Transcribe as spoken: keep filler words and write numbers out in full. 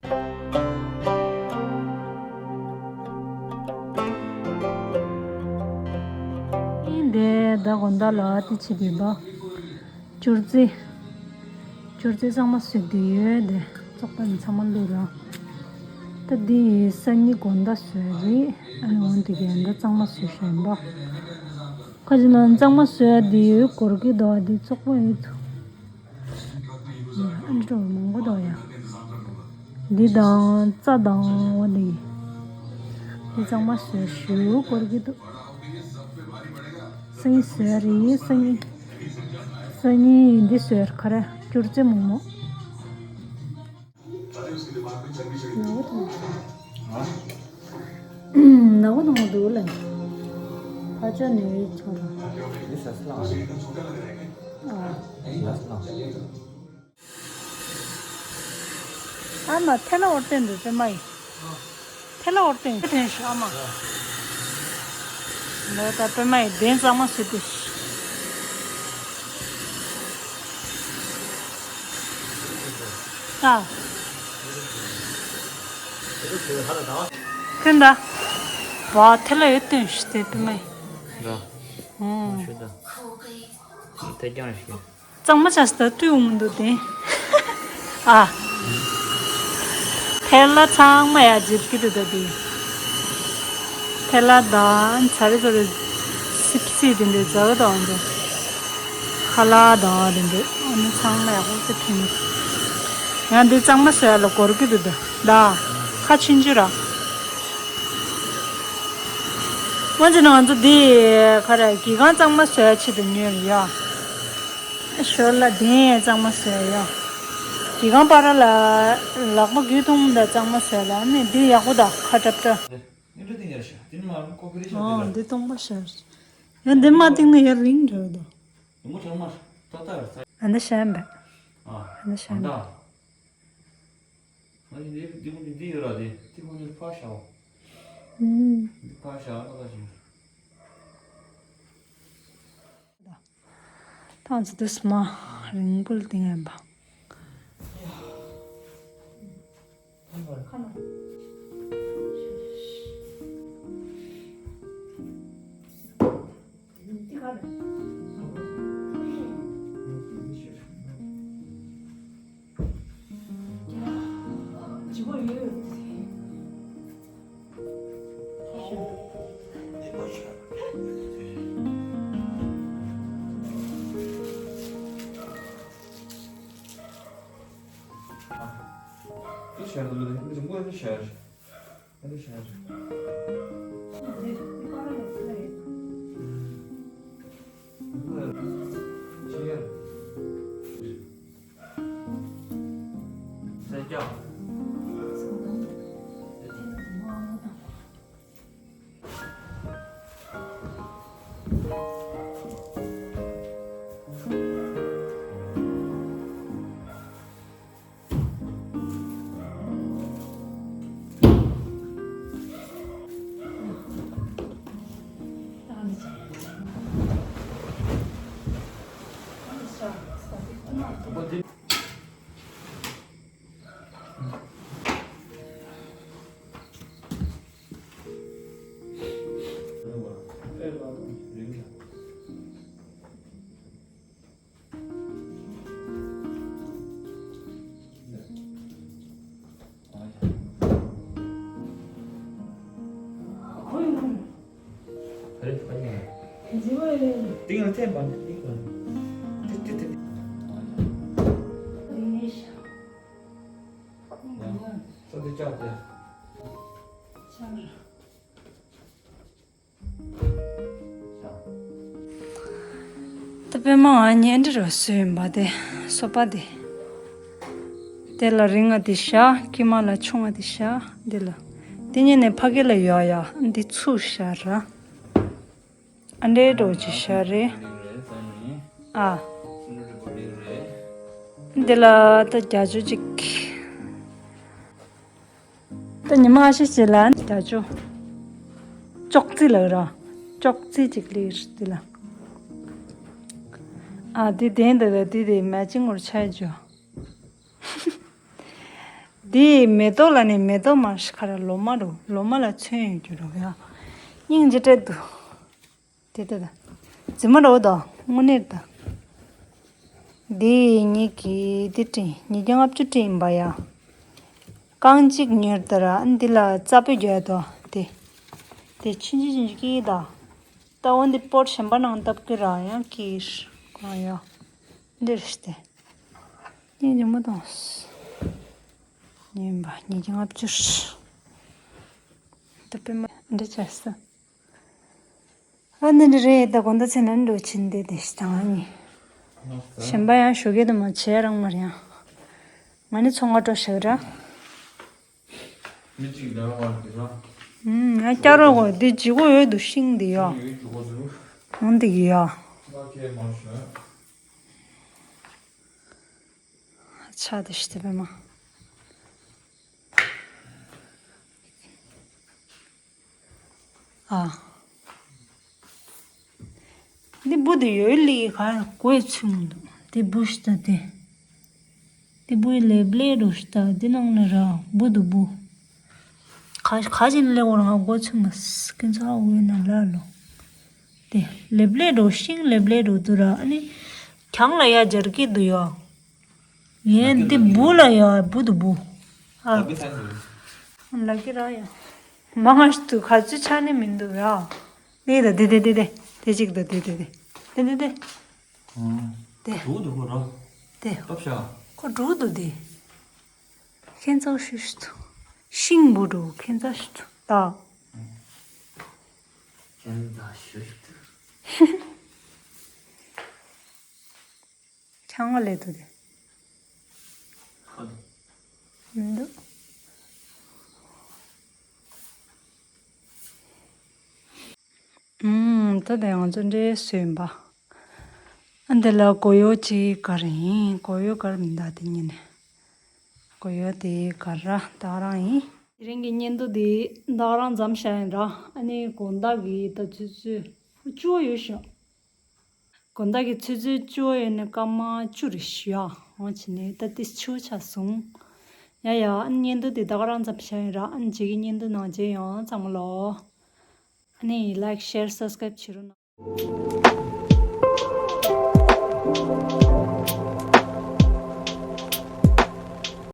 འདི་ད་དགོང་དག་ལ་དེ་བྱེད་དུས་པ། སྐྱུར་རྩི། སྐྱུར་རྩི་གཙང་མ་བཟོས་བསྡད་ཡོད་དེ། བཙོག་པ་ནི་ཚང་མ་བླུགས་ར། ད་འདི་ཡི་སང་ཉིན་དགོང་དག་བཟོས་རེད། ཨ་ནི་འོན་ཏེ་གན་ད་གཙང་མ་བཟོས་བཞིན་པ། ཁ་ཅིག་ལ་གཙང་མ་བཟོས་ཡ་འདི་ཡོད་སྐོར་གི་འདུག་འདི་བཙོག་པ་ཡོད་དུ། ཨ་འདྲ་མང་པོ་འདུག་ཡ། འདི་དང་རྩྭ་དང་འོ་འདི། འདི་གཙང་མ་བཟོས་ཞུ་སྐོར་གི་འདུག་སང་ཉིན་བཟོས་རེད་སང་ཉིན། སང་ཉིན་འདི་བཟོས་ག་རེ་སྐྱུར་རྩི་མོག་མོག་ནག་པོ་མཐོང་། ནག་པོ་མཐོང་འདུག་ལ། ཕ་ཆོས་ནས་ཡིད་ཆོག་ལ། འདི་ཟ་སླ། ཨ། ཟ་སླ། ཨ་མ་ཐལ་བ་འོར་བསྟན་འདུག་པད་མ་ཡིས། ཐལ་བ་འོར་བསྟན་འདུག་ཨ་མ། ལོ་ད་པད་མ་ཡིས་གདན་གཙང་མ་བཟོས་ཏེ། ཨ། ཁྱོད་ད། བ་ཐལ་བ་ཡོད་བསྟན་ཞུ་སྟེ་པད་མ་ཡིས། འདྲ། ཨོ། ཞུ་ད། ཐལ་རྐྱང་ཞིག་གཙང་མ་ཆགས་སུ་ལྟོས་འོང་མི་འདུག་དེ། ཨ། ཐལ་ལ་ཚང་མ་ཡ་འཇིབ་ཀྱི་འདུག་ད་དེ། ཐལ་ལ་དང་ཚ་རེ་ཚ་རེ་སིབ་སིབ་དེ་འདྲའི་འཛག་དང་འདུག་ཁ་ལག་དང་དེ་འདྲའི་ཨ་ནི་ཚང་མ་ཡག་པོ་ཞིག་ཕྱིན། ཡང་འདི་གཙང་མ་བཟོ་ཡ་ལ་འགོར་གྱི་འདུག་ད། ད་ཁ་ཕྱིན་རྒྱུ་ར། སྔོན་ཆད་ང་ཚོ་འདི་ག་རེ་གི་གང་གཙང་མ་བཟོ་ཡ་ཆེད་དུ་ཉོས་རེད་ཡ། ཞོར་ལ་གདན་གཙང་མ་བཟོས་ཡོད། གི་གང་པ་ར་ལ་ལག་པ་རྒྱུ་ཐུང་མ་ད་གཙང་མ་བཟོས་ལ་ནི་འདི་ཡག་པོ་ད་ཁ་འདྲ་འདྲ། འདི་འདྲ་ཏིང་ཡར་ཤ། འདི་ནི་མ་རུང་ཀོ་ཕི་རི་ཤ། ཨོ་འདི་འདི་སྟོང་པ་ཤར། ཡང་འདི་མ་ཏིང་ནི་ཡར་རིང་འདྲ་འདུག་ཡོང་པོ་ཁྲག་དམར་ཏག་ཏག་ཡོད་ས། ཨ་ནི་ཤན་པ། ཨ་ནི་ཤན་པ། ཨ་ནི་འདི་འདི་འདི་ཡོད་ར་འདི་འདི་ཁོ་ནི་ཕ་ཤ་འོ། ཨུམ། འདི་ཕ་ཤ་ཏག་ཏག་ཞིག་ཐང་ཚོ་དུས་མ་རིང་པོ་ལ་དེ་ངན་པ། ཏིང་ལ་ཐེམ་པ་ནི་ཏིང་ལ་ཏི་ཏི་ཏི་ཏི། ས་དེ་ལྕགས་དེ། ད་པད་མ་ཨ་ཉེ་འདྲི་རོ་སུ་ཡིན་པ་དེ་སོ་པ་དེ། དེ་ལ་རིང་ང་དེ་ཤ་ཀི་མ་ལ་ཆུང་ང་དེ་ཤ་དེ་ལ། དེ་ཉིན་ནས་ཕ་གི་ལ་ཡོ་ཡ་འདི་ཚུ་ཤ་ར། ཨ་འདྲེ་འགྲོ་ཅི་ཤ་རེ། ཨ། འདི་ལ་ད་རྒྱ་ཇུ་ཅིག་ད་ཉི་མ་ཨ་ཤི་ཅི་ལ་རྒྱ་ཇུ། ཅོག་ཙི་ལ་ར། ཅོག་ཙི་ཅིག་ལི་ར་འདི་ལ། ཨ་འདི་དེན་ད་ད་འདི་དེ་མེ་ཅིང་ངོར་ཆ་ཇུ། འདི་མེ་ཏོག་ལ་ནི་མེ་ཏོག་མ་ཤི་ཁ་ར་ལོ་མ་རུ་ལོ་མ་ལ་ཚོན་ཡོད་རྒྱུ་རུ་ཡ། སྙིང་རྗེ་སྤྲད་འདུག་དེ་ལྟ་ད། རྫི་མ་རོ་དང་དངོས་གནས་ད། འདི་ཉིད་ཀྱི་འདི་སྤྲིན་ཉིས་བརྒྱ་ལྔ་བཅུ་སྤྲིན་པ་ཡ། རྐང་གཅིག་ཉོས་ད་ར་འདི་ལ་རྩ་པོ་རྒྱག་དོ་དེ། དེ་ཆུན་ཆུན་ཆུན་ཆུན་སྐྱིད་ད། ད་འོ་འདི་པོར་གཞན་པ་ནང་བཏབ་ཀྱི་ར་ཡང་སྐྱིད་གང་ཡ། འདིར་སྟེ། སྙིང་རྗེ་མོ་དང་། ཉིན་པ་ཉིས་བརྒྱ་ལྔ་བཅུ། ད་པེ་མ་འདི་བྱས་སོ། ཨ་ནི་འདི་རེད་ད་དགོང་དག་ཚེ་ན་འགྲོ་ཕྱིན་དེ་དེ་ཞིག་དང་ཨ་ནི། གཞན་པ་ཡང་ཞོགས་ཀས་དུ་མ་བྱས་རང་མ་རེད་ཡང་། ང་ནི་ཚོང་ཁ་འགྲོ་ཞག་ར། མི་གཅིག་ལ་བར་གྱི་ར། ཨུམ་ང་སྐྱ་རོགས་གོ་འདི་ཇི་གོ་ཡོད་དུ་ཤིང་འདི་ཡོ། ཡོད་ཇི་གོ་འདུག་ཨང་འདི་གི་ཡོ། ང་ཁས་མ་ཤོད། ཆ་དེ་ཞིག་དེ་བས་མ། ཨ། འདི་བུ་དེ་ཡོད་ལི་ག་གོས་ཚུམ་འདུག་འདི་བུ་ཤི་ད་དེ། འདི་བུ་ལེབ་ལེ་རུ་ཤི་ད་འདི་ནང་ནས་ར་བུ་དུ་བུ། ག་ག་ཅིན་ལེ་འོར་ང་གོས་ཚུམ་མ་སྐྱིན་ཚ་འོ་ན་ལ་ལོ། དེ་ལེབ་ལེ་རུ་ཤིང་ལེབ་ལེ་རུ་དུ་ར་ཨ་ནི། གྱང་ལ་ཡ་སྦྱར་གི་འདུག་ཡ། ཡན་འདི་བུ་ལ་ཡ་བུ་དུ་བུ། ཨ། ལ་གི་ར་ཡ། མ་ང་ཞིག་ཏུ་ག་ཚོད་ཆ་ནི་མི་འདུག་ཡ། དེ་ད་དེ་དེ་དེ་དེ་དེ་གཅིག་ད་དེ་དེ་དེ་དེ་དེ་དེ། དེ། དུ་དུ་གོ་ར། དེ། ཏོབ་ཤ། ཁོ་འགྲོ་འདུག་དེ། ཁྱེད་ཚོ་ཤུ་ཤུ་ཐུ། ཤིང་བུ་འགྲོ་ཁྱེད་ཚོ་ཤུ་ཐུ་ད། ཁྱེད་ཚོ་ཤུ་ཤུ་ཐུ། ཆང་བ་ལས་ཐུ་དེ། མི་འདུག་ཨུམ། ད་དེ་ང་ཚོ་འདྲེ་སོན་པ། ཨ་འདི་ལ་གོ་ཡོ་ཅི་ག་རེ་ཡིན། གོ་ཡོ་ག་རེ་མི་འདའ་དེ་ཉིན་ནས། གོ་ཡོ་དེ་ག་ར་ད་རང་ཡིན། དེ་རིང་གི་བརྙན་ཐུང་དེ་ད་རང་མཚམས་བཞག་ཡིན་ར། ཨ་ནི་དགོང་དག་གི་ད་ཆུ་ཚོད་བཅུ་ཡོད་ཤག་དགོང་དག་གི་ཆུ་ཚོད་བཅུ་ཡོད་ནས་སྐར་མ་བཅུ་རེ་ཞུ་ཡ། འོང་ཕྱིན་ནས་ད་ཏི་ཆུ་ཆ་སོང་། ཡ་ཡ་ཨ་ནི་བརྙན་ཐུང་དེ་ད་ག་རང་མཚམས་བཞག་ཡིན་ར། ཨ་ནི་རྗེས་ཀྱི་བརྙན་ཐུང་ནང་མཇལ་ཡོང་ཚང་མ་ལོ། ཨ་ནི་ལའིཀ་ཤེར་སབ་སི་ཀ་རེབ་བྱེད་རོགས་གནང་།